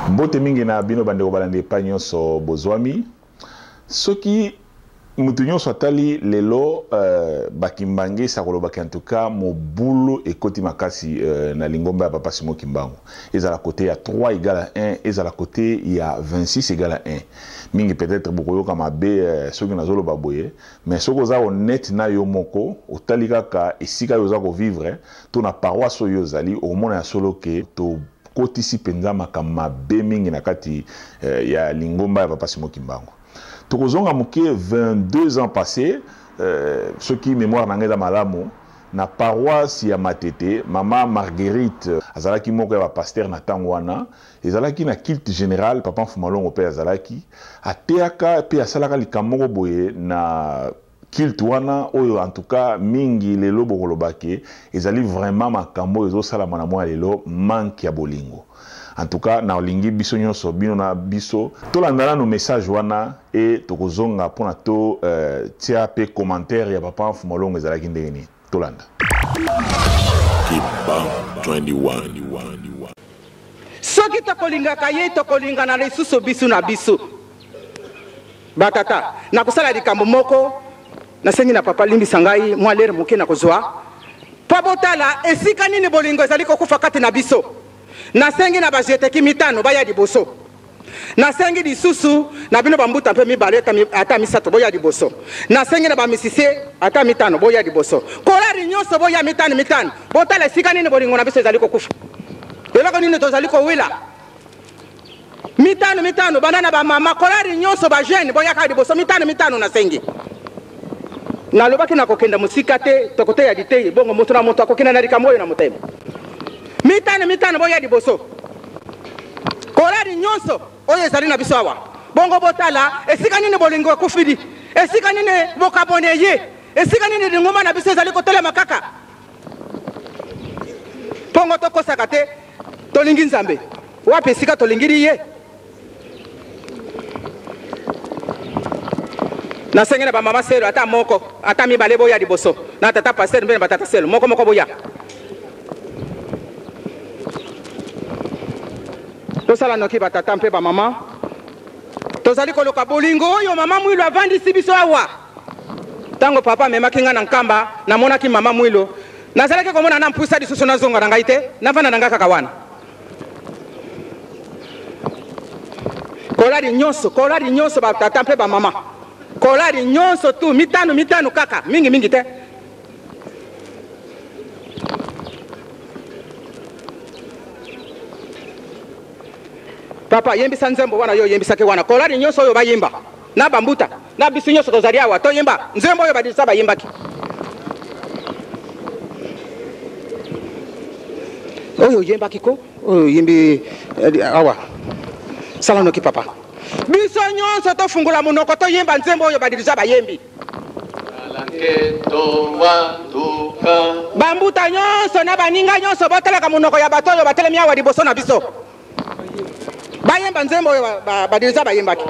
Mbote mingi na bino bandeko balandi epai nyonso bozwami. Soki mutu nyonso atali lelo bakimbangiste akolobaki en tout cas mobulu ekoti makasi na lingomba ya papa Simon Kimbangu. Ezala kote ya 3 égale à 1, ezala kote ya 26 égale à 1. Mingi peut-être bokoyoka mabe soki nazoloba boye, mais soki oza honnête na yo moko, otali kaka esika yo oza kovivre to na paroisse oyo ozali, okomona ya solo ke to kotisi mpenza makambo mabe mingi na kati ya lingomba ya papa Simon Kimbangu. Tokozonga moke 22 ans passés, soki mémoire na ngai eza malamu, na paroisse ya Matete, mama Marguerite azalaki moko ya ba pasteur na tango wana, ezalaki na culte général, papa Mfumalongo pe azalaki, ateyaka pe asalaka likambo moko boye na culte wana oyo en tout cas mingi lelo bokoloba ke ezali vraiment makambo oyo ezosalama na mwa lelo, manque ya bolingo. En tout cas nalingi biso nyonso bino na biso tolanda nanu message wana e tokozonga mpona to tia pe commentaire ya papa Mfumalongo ezalaki ndenge nini. Tolanda. Kimbangu 21. Soki tokolingaka ye, tokolingana lisusu biso na biso. Batata, nakosala likambo moko, nasengi na papa limbisa ngai mwa lere moke nakozwa mpo botala esika nini bolingo ezali kokufa kati na biso. Nasengi na bajeteki mitano baya liboso. Nasengi lisusu na bino bambuta mpe mibale ata misato boya liboso. Nasengi na bamisise ata mitano boya liboso. Kolari nyonso boya mitano mitano. Botala esika nini bolingo na biso ezali kokufa. Eloko nini tozali kowila. Mitano mitano banda na bamama kolari nyonso ba jeune boyaka liboso mitano mitano nasengi. Nalobaki nakokenda mosika te, tokoteya liteyi bongo moto na moto akokenda na likambo oyo na motema. Mitano mitano boya liboso. Kolari nyonso oyo ezali na biso awa. Bongo botala esika nini bolingo ekufili, esika nini bokaboni eye, esika nini lingomba na biso ezali kotelema kaka. Pongo tokosaka te, tolingi Nzambe. Wapi esika tolingili ye? Nasenge na bamama selo ata moko ata mibale boya liboso, na tata pasteur mpe na batata selo moko moko boya. Tosala noki batata mpe bamama, tozali koluka bolingo oyo mama Mwilu avandisi biso awa. Tango papa amemaki nga na Nkamba, namonaki mama Mwilu, nazalaki komona na mpusa lisusu nazonga na ngai te, navanda na ngai kaka wana. Kolari nyonso, kolari nyonso ba tata mpe ba mama, kolari nyonso tu mitano mitano kaka, mingi mingi te. Papa, yembisa nzembo wana yo oyembisaki wana, kolari nyonso oyo bayimba na bambuta na biso nyonso tozali awa, toyimba nzembo oyo badilisa bayimbaki. Oyo oyembaki ko, oyo oyimbi awa, sala noki papa. Biso nyonso tofungola monoko toyemba nzembo oyo badilisa bayembi. Bambuta nyonso na baninga nyonso botalaka monoko ya bato oyo batelemi awa liboso na biso. Bayemba nzembo oyo badiriza bayembaki.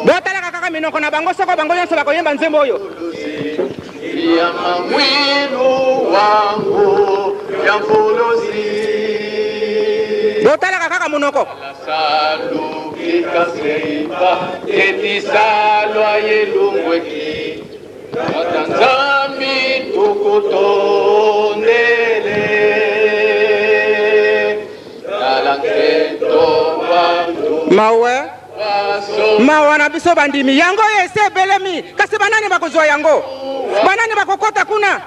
Botalaka kaka minoko na bango soko bango nyonso bakoyemba nzembo oyo. Botalaka kaka monoko. Mawe, mawa na biso bandimi, yango oyo esi ebelemi, kasi banani bakozwa yango? Banani bakokota kuna?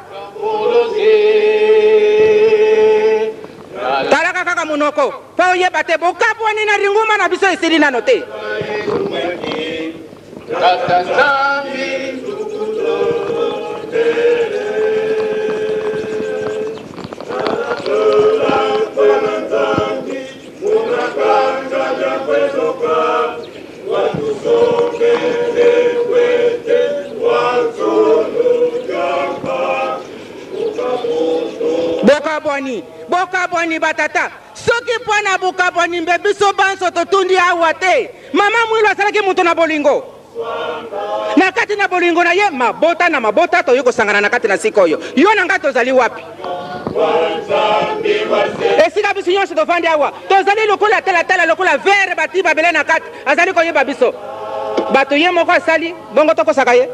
Talaka kaka monoko mpo oyeba te bokabwani na ringuma na biso esili nano te. Bokabwani, bokabwani batata. Soki mpo na bokabwani mbe biso banso totundi awa te. Mama Mwilu asalaki moto na bolingo. Na kati na bolingo na ye, mabota na mabota toyei kosangana na kati na sika oyo. Yo na ngai tozali wapi? Esika biso nyonso tovandi awa, tozali lokola talatala, lokola vere bati babele na kati, azali koyeba biso bato ye moko asali bongo, tokosaka ye.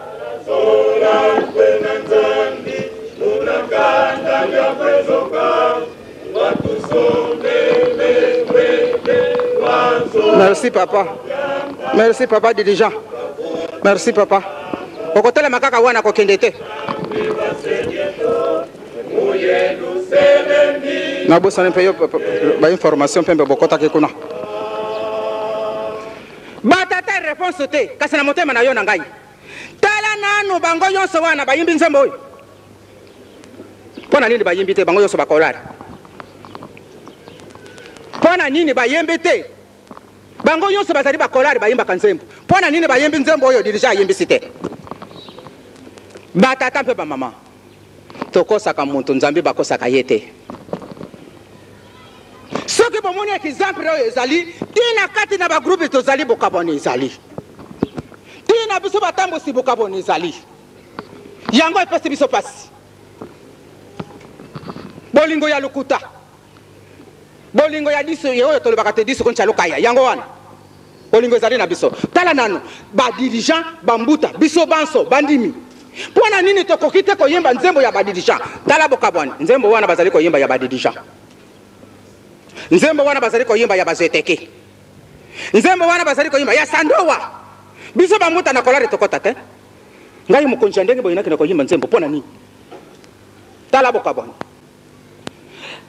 Merci papa. Merci papa dirigeant. Merci papa. Okotelema kaka wana kokende te. Nabosani mpe yo bainformation mpe mpe bokotaki kuna. Batata réponse te kasi na motema na yo na ngai. Tala nanu bango nyonso wana bayimbi nzembo oyo. Mpo na nini bayimbi te bango nyonso bakolare? Mpo na nini bayembi te? Bango nyonso bazali bakolare bayimbaka nzembo. Mpo na nini bayembi nzembo oyo dirija ayimbisi te? Batata mpe bamama, tokosaka moto, Nzambe bakosaka ye te. Soki bomoni exemple oyo ezali ntina kati na bagroupe tozali, bokabwani ezali ntina biso batambusi, bokabwani ezali yango epesi biso pasi. Bolingo ya lokuta, bolingo ya diso ye oyo tolobaka te diso koncha lokaya, yango wana bolingo ezali na biso. Tala nano badirigeant bambuta biso banso bandimi, mpo na nini tokoki te koyemba nzembo ya badirigeant? Tala bokabwani, nzembo wana bazali koyemba ya badirigeant, nzembo wana bazali koyemba ya bazeteke, nzembo wana bazali koyemba ya sandowa. Biso bambuta na kolare tokota te. Ngai mokonzi ya ndenge boye nakende koyimba nzembo mpo na nini? Tala bokabwani.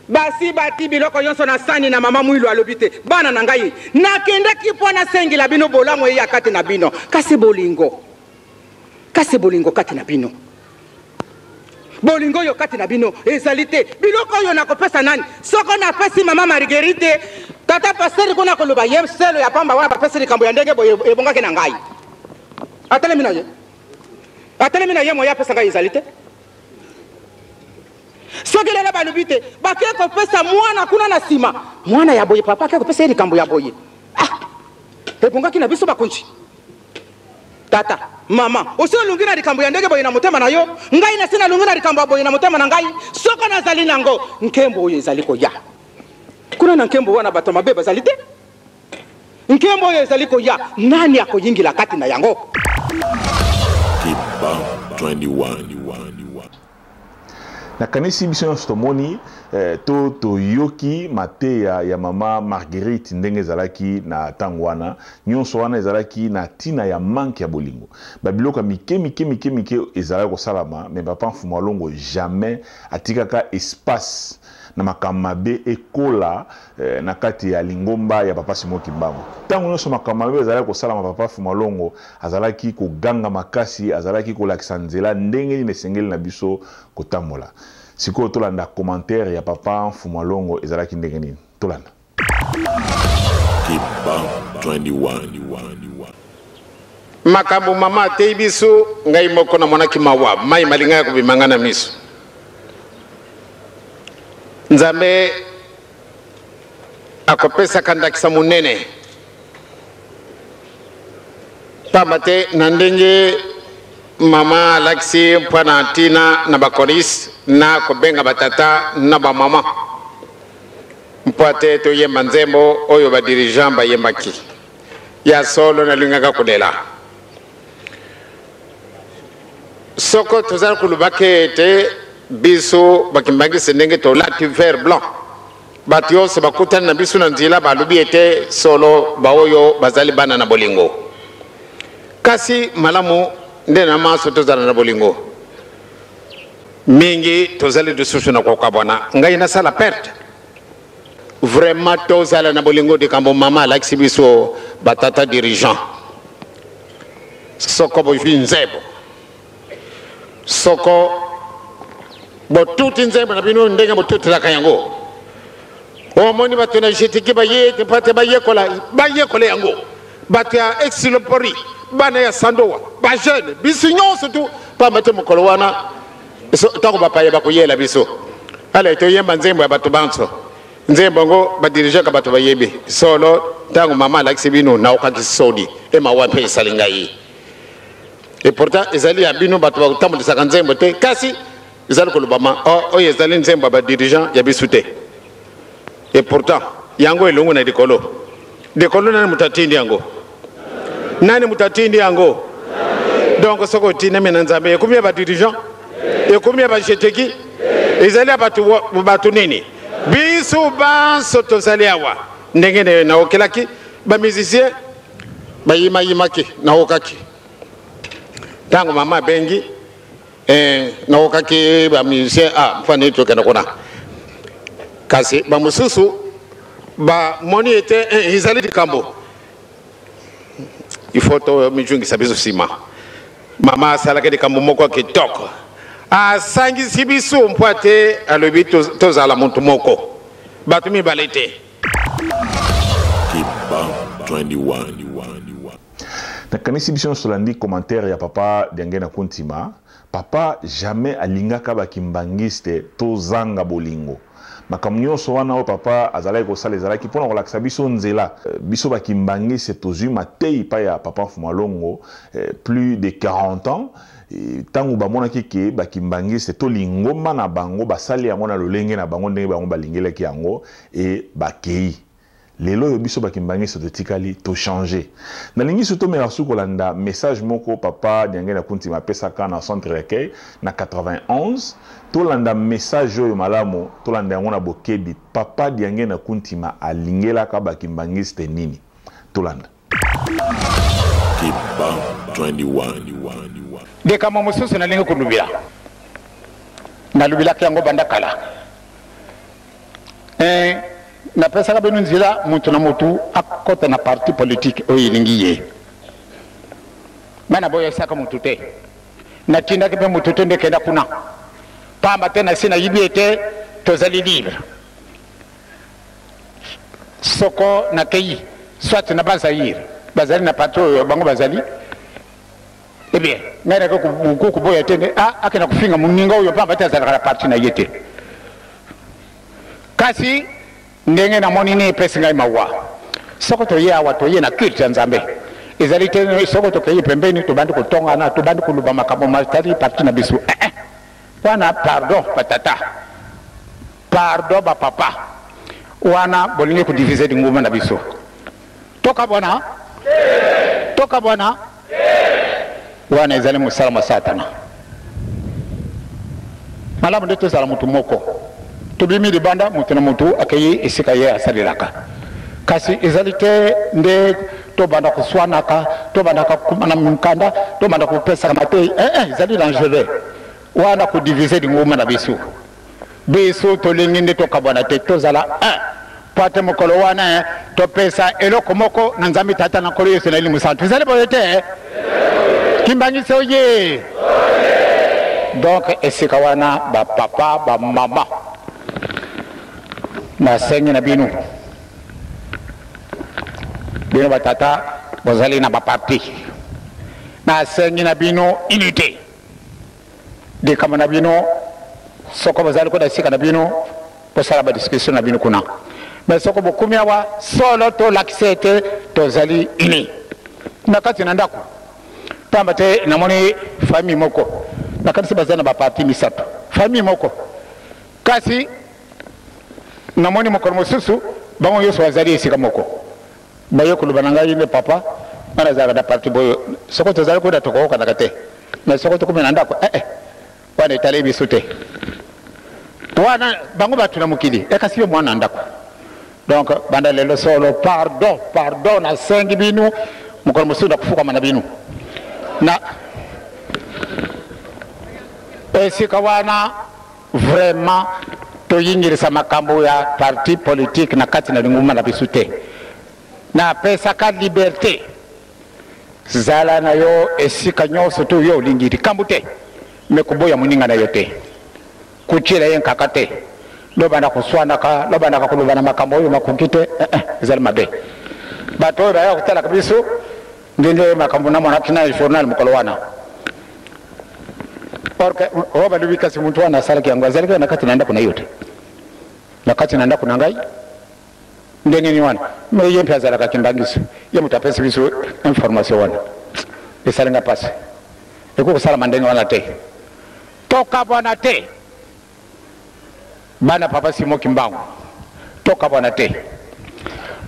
Basi bati biloko nyonso na sani na mama Mwilu alobi te, bana na ngai, nakendaki mpo nasengela bino bolamu eya kati na bino, kasi bolingo, kasi bolingo kati na bino, bolingo oyo kati na bino ezali te. Biloko oyo nakopesa nani? Soko napesi mama Marguerite, tata pasteur kuna koloba ye selo ya pamba wana bapesi likambo ya ndenge boye ebongaki na ngai. Atelemi na ye, atelemi na ye, moye apesa ngai ezali te. Soki lelo balobi te bake kopesa mwana kuna na nsima, mwana ya boye, papa ake kopesa ye likambo ya boye, ah, ebongaki na biso bakonzi. Tata, mama, osi olungi na likambo ya ndenge boye na motema na yo? Ngai nasi nalungi na likambo ya boye na motema na ngai. Soko nazali nango, nkembo oyo ezali koya kuna na nkembo wana bato mabe bazali te. Nkembo oyo ezali koya, nani akoyingila kati na yango? Kimbangu 21. Nakanisi biso nyonso tomoni eh, to toyoki mateya ya mama Marguerite ndenge ezalaki na ntango wana. Nyonso wana ezalaki na ntina ya manque ya bolingo. Babiloko ya mike mike mike mike ezalaki kosalama, mais papa Mfumu Alongo jamais atikaka espace na makambo mabe ekola eh, na kati ya lingomba ya papa Simon Kimbangu. Ntango nyonso makambo mabe ezalaki kosalama, papa Mfumu Alongo azalaki koganga makasi, azalaki kolakisa nzela ndenge nini esengeli na biso kotambola. Sikoyo tolanda commentaire ya papa Mfumu Alongo ezalaki ndenge nini. Tolanda. Kimbangu 21. Makambo mama ateyi biso, ngai moko namonaki mawa, mai malingaki kobima ngai na miso. Nzambe akopesaka ndakisa monene, pamba te na ndenge mama alakisi mpo na ntina na bakoriste na kobenga batata na bamama mpo ate toyemba nzembo oyo badirigeant bayembaki. Ya solo nalingaka kolela. Soko tozali kolobaka ete biso bakimbangisi ndenge tolati vert blanc, bato nyonso bakutani na biso na nzela balobi ete solo baoyo bazali bana na bolingo. Kasi malamu nde na manso tozala na bolingo mingi, tozali lisusu na kokabwana. Ngai nasala perte vraiment. Tozala na bolingo, likambo mama alakisi biso batata dirigeant. Soko bozwi nzembo, soko botuti nzembo na bino ndenge botutelaka yango, omoni bato na jetiki baye ete mpo ete bayekola, bayekola yango. Bato ya exilopori, bana ya sandowa, bajeune, biso nyonso tu, pamba te mokolo wana ntango bapaya bakoyela biso, ale toyemba nzembo ya bato banso, nzembo yango badirigeaka bato bayebi solo. Ntango mama alakisi bino, naokaki soni e mawa mpe esali ngai. Et pourtant ezali ya bino bato bakotambolisaka nzembo te, kasi ezali kolobama oh, oyo ezali nzembo ya badirigeant ya biso te. Et pourtant yango elongo na likolo. Likolo nani moto atindi yango? Nani moto atindi yango? Donc soki otindami na Nzambe, ekomi ya badirigeant, ekomi ya bajeteki, ezali ya bato, bato nini? Biso banso tozali awa ndenge naokelaki bamusicien bayimayimaki, naokaki ntango mama abengi eh, naokaki bamusicien ah, mfani tokende kuna, kasi bamosusu bamoni ete eh, ezali likambo il faut tomijungisa biso nsima. Mama asalaki likambo moko ya kitoko, asangisi biso mpo ate alobi tozala moto moko, bato mibale te. Kiba 21. Nakanisi biso nyonso tolandi commentaire ya papa Diangienda Kuntima. Papa jamais alingaka ba kimbanguiste tozanga bolingo. Makambo nyonso wana oyo papa azalaki kosala ezalaki mpona kolakisa biso nzela. Biso ba kimbanguiste tozwi mateyi epai ya papa Mfuma Longo plus de 40 ans. Ntango bamonaki ke ba kimbanguiste to lingomba na bango basali yango na lolenge na bango ndenge bango balingelaki yango e bakei. Lelo oyo biso ba kimbanguiste totikali to changer. Nalingi su tomeka su kolanda message moko papa Diangienda Kuntima apesaka na centre d'accueil na 91. Tolanda message oyo malamu, tolanda yango na bokebi. Papa Diangienda Kuntima alingelaka ba kimbanguiste nini? Tolanda. Kiba 21. Likambo mosusu nalingi kolobela, nalobelaki yango banda kala. Eh, napesaka bino nzela moto na moto akɔta na parti politique oyo elingi ye. Ngai naboyesaka moto te, natindaki mpe moto te nde kenda kuna, pamba te nasi nayibi ete tozali libre. Soko nakei soit na Bas-Zaïre, bazali na parti oyo bango bazali, eh bien ngai nake koboya te nde akenda kofinga moninga oyo pamba te azalaka na parti na ye te. Kasi ndenge namoni nini epesi ngai mawa, soko toye awa toye na culte ya Nzambe, ezali te soko tokei pembeni tobandi kotongana, tobandi koloba makambo matali parti na biso. Eh, eh. Wana pardon batata, pardon bapapa, wana bolingi kodivise lingomba na biso. Tokabwana, tokabwana, wana ezali mosala mwa Satana. Malamu nde tozala motu moko, tobimi libanda, motu na motu akei esika ye asalelaka. Kasi ezali te nde tobanda koswanaka, tobandaka kokumana mikanda, tobanda kopesaka matei. Eh, eh, ezali dangereux wana kodivise lingomba na biso. Biso tolingi nde tokabwana te, tozala un, po ate mokolo wana topesa eloko moko na Nzambe Tata na Nkolo Yesu na Elimo Santu. Ezali boye te? Kimbangisi oye! Donc esika wana ba papa ba mama nasengi na bino, bino ba tata bozali na ba parti, nasengi na bino unité. Likambo na bino soko bozali kuna esika na bino bosala ba discussion na bino kuna, mais soko bokumi awa solo tolakisa ete tozali uni na kati na ndako. Pamba te namoni famille moko nakanisi baza na ba parti misato, famille moko, kasi namoni mokolo mosusu bango nyonso bazali esika moko. Baye koloba na ngai nde papa nga nazalaka na parti boye, soko tozali kuna tokoyokanaka te, mais soko tokomi na ndako eh, eh, wana etali biso te, wana bango bato na mokili, eh, kasi yo mwana na ndako. Donc banda lelo solo pardon, pardon nasengi bino, mokolo mosusu nakofukama na bino na esika wana. Vraiment toyingilisa makambo ya parti politique na kati na lingomba na biso te. Napesaka liberte, zala na yo esika nyonso to yo olingi, likambo te, me koboya moninga na yo te, kotiela ye nkaka te, lobanda koswanaka, lobandaka koloba na makambo oyo makoki te, eh, eh, ezali mabe. Bato oyo bayaka kotalaka biso ndenge makambo namonaki na journal mokolo wana, or oyo balobi kasi moto wana asalaki yango azalaki na kati na ndako na yo te, na kati na ndako na ngai ndenge nini wana? Me ye mpe azalaka kimbangiso, ye moto apesi biso information wana, esali nga mpasi. Ekoki kosalama ndenge wana te. Tokabwana te. Bana papa Simon Kimbangu, tokabwana te.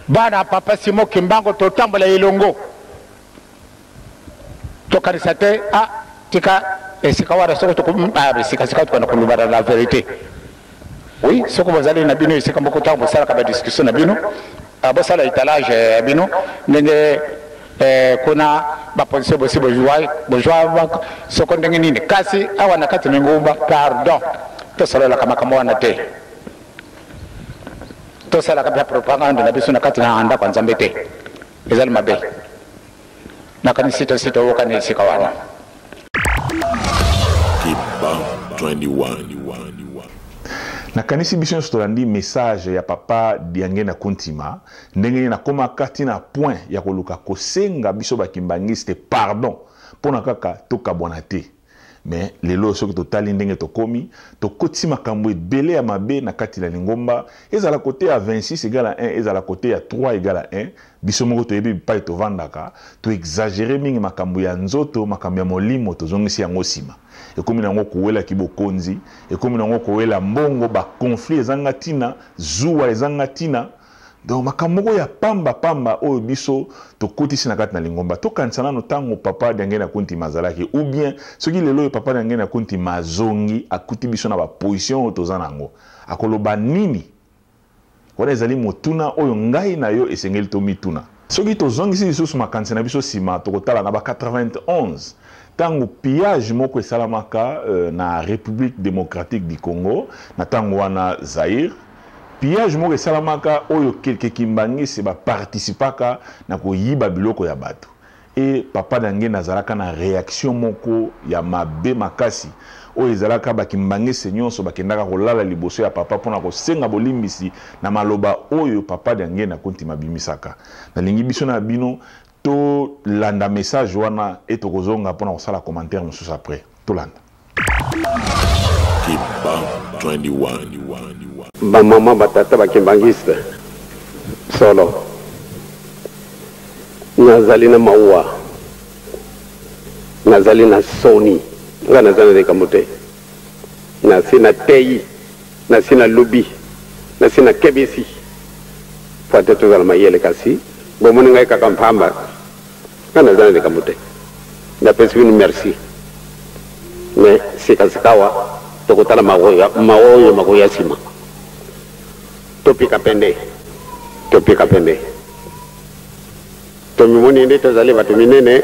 Bana papa Simon Kimbangu, totambola elongo. Tokanisa te, ah, tika esika wana soko tokomi, ah, esika sika tokanda kolobana la verite. Oui, soko bozali na bino esika moko ntango bosalaka ba discussion na bino, ah, bosala etalage ya bino ndenge eh, kuna ba position bosi bozwa bozwa soko ndenge nini, kasi awa na kati na ngumba, pardon, tosololaka makambo wana te, tosalaka mpe propagande na biso na kati na ndako ya Nzambe te, ezali mabe. Nakanisi tosi toyokani esika wana. Kimbangu 21. Nakanisi biso nyonso tolandi message ya papa Diangenda Kuntima ndenge nini nakomaka ti na point ya koluka kosenga biso ba kimbanguiste pardon pona kaka tokabwana te. Mais lelo soki totali ndenge tokomi, tokotisi makambo ebele ya mabe na kati na lingomba, ezala cote ya 26 egale à 1, ezala cote ya 3 egale à 1, biso moko toyebi bipai tovandaka, to exagerer mingi makambo ya nzoto, makambo ya molimo tozongisi yango sima. Ekomi na yango kowela kibokonzi, ekomi na yango kowela mbongo, ba conflits ezanga tina, zuwa ezanga tina. Donc makambo moko ya pamba pamba oyo biso tokotisi na kati na lingomba. Tokanisa nano tango papa Diangienda Kuntima azalaki, ou bien soki lelo oyo papa Diangienda Kuntima azongi akuti biso na ba position oyo toza na yango, akoloba nini? Wana ezali motuna oyo ngai na yo esengeli tomituna. Soki tozongisi lisusu makanisi na biso sima, tokotala na ba 91 tango pillage moko esalamaka na Republique democratique du Congo, na tango wana Zaïre. Pillage moko esalamaka oyo quelques kimbanguistes ba participaka na koyiba biloko ya batu et papa Diangienda azalaka na reaction moko ya mabe makasi oyo ezalaka ba kimbanguistes nionso bakendaka kolala liboso ya papa pona kosenga bolimbisi na maloba oyo papa Diangienda Kuntima abimisaka. Nalingi biso na bino tolanda message wana et tokozonga pona kosala commentaire mosusu après. Tolanda. Kimbangu 21. Ba maman ba tata ba kimbanguiste solo nazali na mawa nazali na soni nga naza na likambo te nasi na teyi nasi na lobi nasi na kebisi po ate tozala mayele kasi bomoni ngai kaka mpamba Nga naza na likambo te. Napesi bino merci. Mais sika sikawa tokotala maoyo makoya sima. Topika pende. Topika pende. Tomimoni nde tozali bato minene.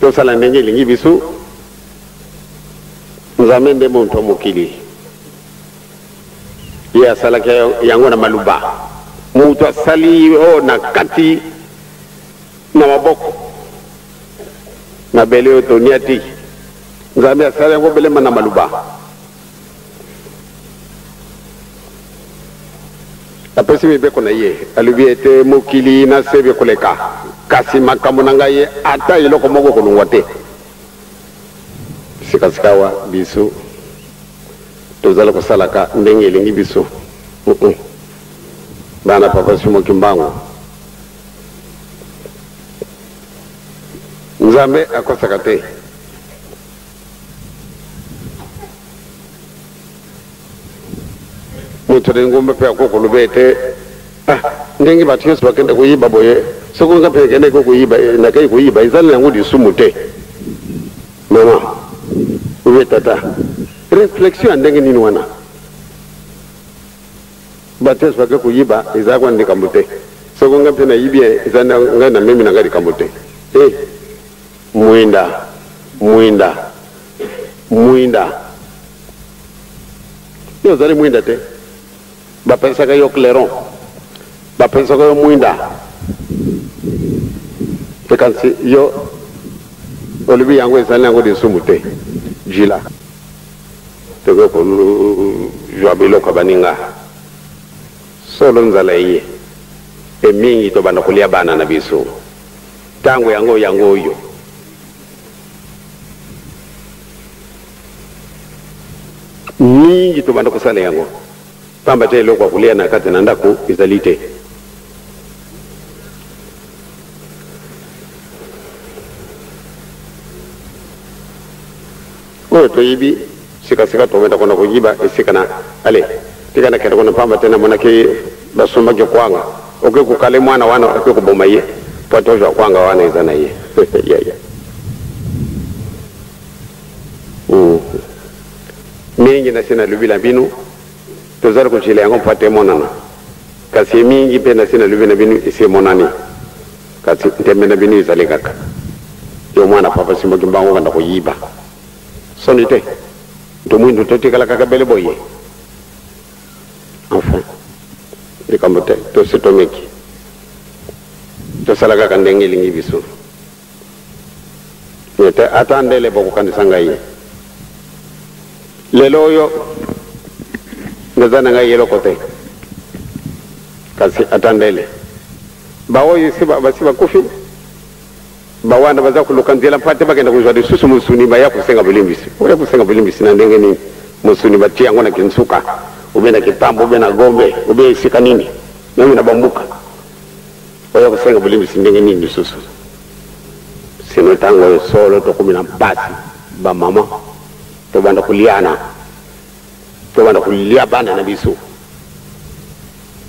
Tosala ndenge elingi biso. Nzambe nde moto ya mokili. Ye asalaki yango na maluba. Moto asali oyo na kati na maboko. Mabele oyo toniati. Nzambe asali yango belema na maluba. Apesi mibeko na ye, alobi ete mokili na se bikoleka, kasi makambo na ngai ata eloko moko ekolongwa te. Sikasikawa biso tozali kosalaka ndenge elingi biso. Uh-uh. Bana Papa Simon Kimbangu. Nzambe akosaka te. Moto na engumba mpe akoki koloba ete ah, ndenge bato nyonso bakenda koyiba boye, soki nga mpe nakendaki koyiba, eh, nakei koyiba, ezali na yango lisumu te. Mama ou tata, reflexion ya ndenge nini wana? Bato nyonso bakei koyiba, ezalaki wana likambo te. Soki nga mpe nayibi, eza ngai namemi na ngai likambo te. Eh, mwinda, mwinda, mwinda. Yo ozali mwinda te. Bapesaka yo clairon, bapesaka yo mwinda. Ekanisi yo olobi yango ezali yango lisumu te. Jila. Tokoki kozwa biloko ya baninga. Solo nzala eye. E mingi tobanda kolia bana na biso. Tango yango yango oyo. Mingi tobanda kosala yango pamba te eloko ya kolia na kati na ndako ezali te. Oyo toyibi sikasika tokenda kuna koyiba esika na ale tika nakenda kuna pamba te namonaki basombaki kwanga oke kokale mwana wana oke koboma ye po ate ozwa kwanga wana eza na ye yaya Mingi nasi nalobi na bino tozali kozela yango mpo ate emonana kasi mingi mpe nasi nalobi na bino esi emonani kasi ntembe na bino ezali kaka yo mwana papa Simon Kimbangu okanda koyiba soni te nto mwindu totikala kaka bele boye enfin likambo te tosi tomeki tosala kaka ndenge elingi biso ete ata ndele bokokanisa ngai lelo oyo naza na ngai eloko te kasi ata ndele baoyo basi bakufi bawana baza koluka nzela mpo ate bakenda kozwa lisusu mosuni baya kosenga bolimbisi. Oya kosenga bolimbisi na ndenge nini? Mosuni batie yango na kinsuka obe na kitambo obe na gombe obe esika nini meme na bambuka. Oya kosenga bolimbisi ndenge nini lisusu? Sino ntango oyo solo tokomi na mpasi, bamama tobanda koliana, tobanda kolia bana na biso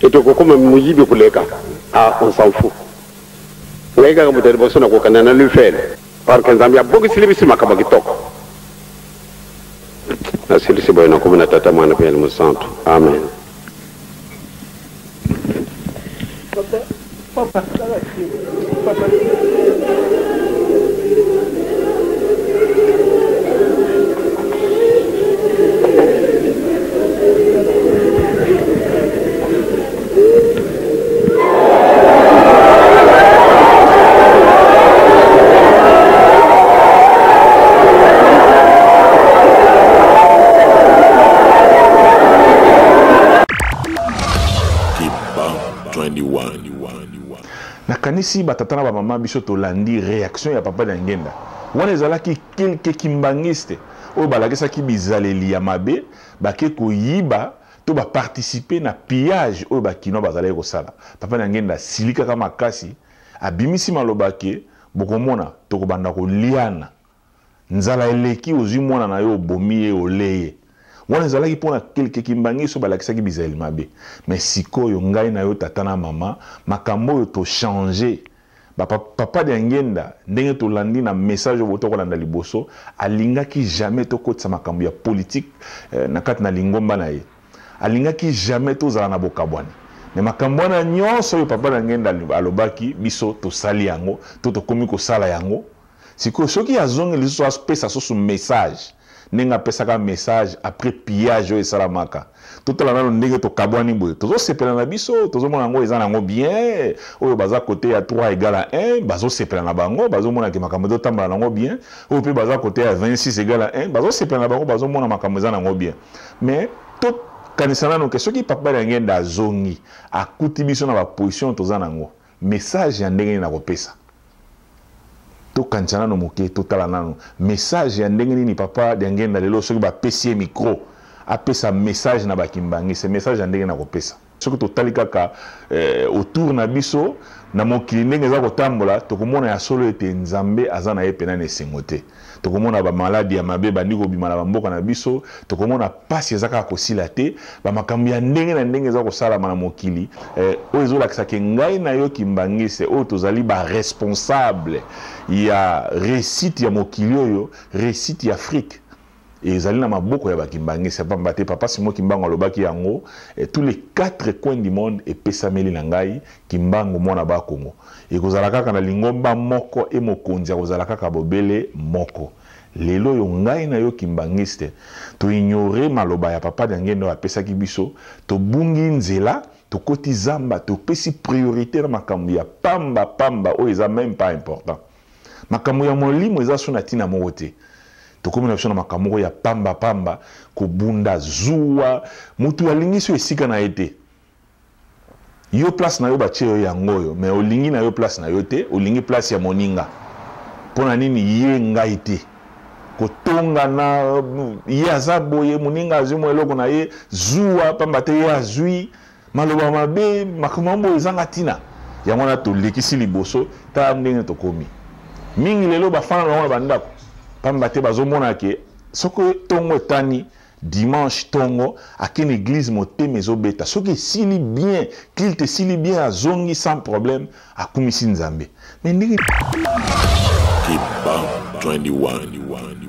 ete kokoma moyibi koleka. Ah, on s'en fout. Ngai kaka moto ya liboso na kokenda na lufelo. Or que Nzambe abongiseli biso makambo ya kitoko. Nasilisi boye na nkombo na Tata, Mwana mpe Elimo Santu. Amen. Papa, papa, papa. Nakanisi batata na bamama biso tolandi reaction ya papa Diangenda wana ezalaki quelque kimbanguiste oyo balakisaki bizaleli ya mabe bake koyiba to ba participer na pillage oyo ba kinois bazalaki kosala. Papa Diangienda asilikaka makasi, abimisi maloba ke bokomona tokobanda koliana. Nzala eleki ozui mwana na yo obomi ye ole ye. Wana ezalaki pona quelque kimbanguiste oyo balakisaki bizaleli mabe. Mais sikoyo ngai na yo tata na mama makambo oyo to changer. Ba papa Diangienda ndenge tolandi na message oyo bowuta kolanda liboso alingaki jamais tokotisa makambo ya politique na kati na lingomba na ye. Alingaki jamais tozala na bokabwani. Mais makambo wana nyonso oyo papa Diangienda alobaki biso tosali yango to tokomi kosala yango. Sikoyo soki azongi lisusu apesa susu message ndenge apesaka message après pillage oyo esalamaka, totala nanu ndenge tokabwani boye, tozosepela na biso, tozomona yango eza nango bien, oyo baza cote ya 3 egal à 1 bazosepela na bango, bazomona ke makambo ezotambola nango bien, oyo pe baza cote ya 26 egal à 1 bazosepela na bango, bazomona makambo eza nango bien. Mais tokanisa nanu ke soki Papa Diangienda azongi akuti biso na ba position toza nango, message ya ndenge nini akopesa? Tokanisa nanu moke, totala nanu message ya ndenge nini Papa Diangienda lelo soki bapesi ye micro apesa message na ba kimbanguiste, message ya ndenge nini akopesa? Soki totali kaka autour na biso na mokili ndenge eza kotambola, tokomona ya solo ete Nzambe aza na ye pena na esengo te. Tokomona ba maladi ya mabe ebandi kobima na ba mboka na biso, tokomona pasi eza kaka kosila te, ba makambo ya ndenge na ndenge eza kosalama na mokili, oyo ezolakisa ke ngai na yo kimbanguiste oyo tozali ba responsable ya reussite ya mokili oyo, reussite ya Afrique ezali na maboko ya ba kimbanguiste, pamba te Papa Simon Kimbangu alobaki yango, tous les 4 coins du monde epesameli na ngai Kimbangu mwana ba Kongo. Ekozala kaka na lingomba moko et mokonzi akozala kaka bobele moko. Lelo oyo ngai na yo kimbanguiste to ignorer maloba ya Papa Diangienda oyo apesaki biso, tobungi nzela, tokoti zamba, topesi priorite na makambo ya pamba pamba oyo eza meme pas important. Makambo ya molimo eza so na tina moko te. Tokomi na biso na makambo moko ya pamba pamba, kobunda, zuwa, mutu alingi so esika na ye te. Yo place na yo batie yo yango oyo mais olingi na yo place na yo te, olingi place ya moninga. Pona nini ye ngai te? Kotongana, ye aza boye, moninga azui mwa eloko na ye, zuwa pamba te ye azui, maloba mabe, makambo yango boye ezanga tina. Yango wana tolekisi liboso, tala ndenge tokomi. Mingi lelo bafanda na bango na ba ndako pamba te bazomona ke. Soki tongo etani dimanche tongo, ake na église, motema ezobeta. Soki esili bien, culte esili bien, azongi sans problème, akumisi Nzambe. Mais ndenge Kimbangu 21.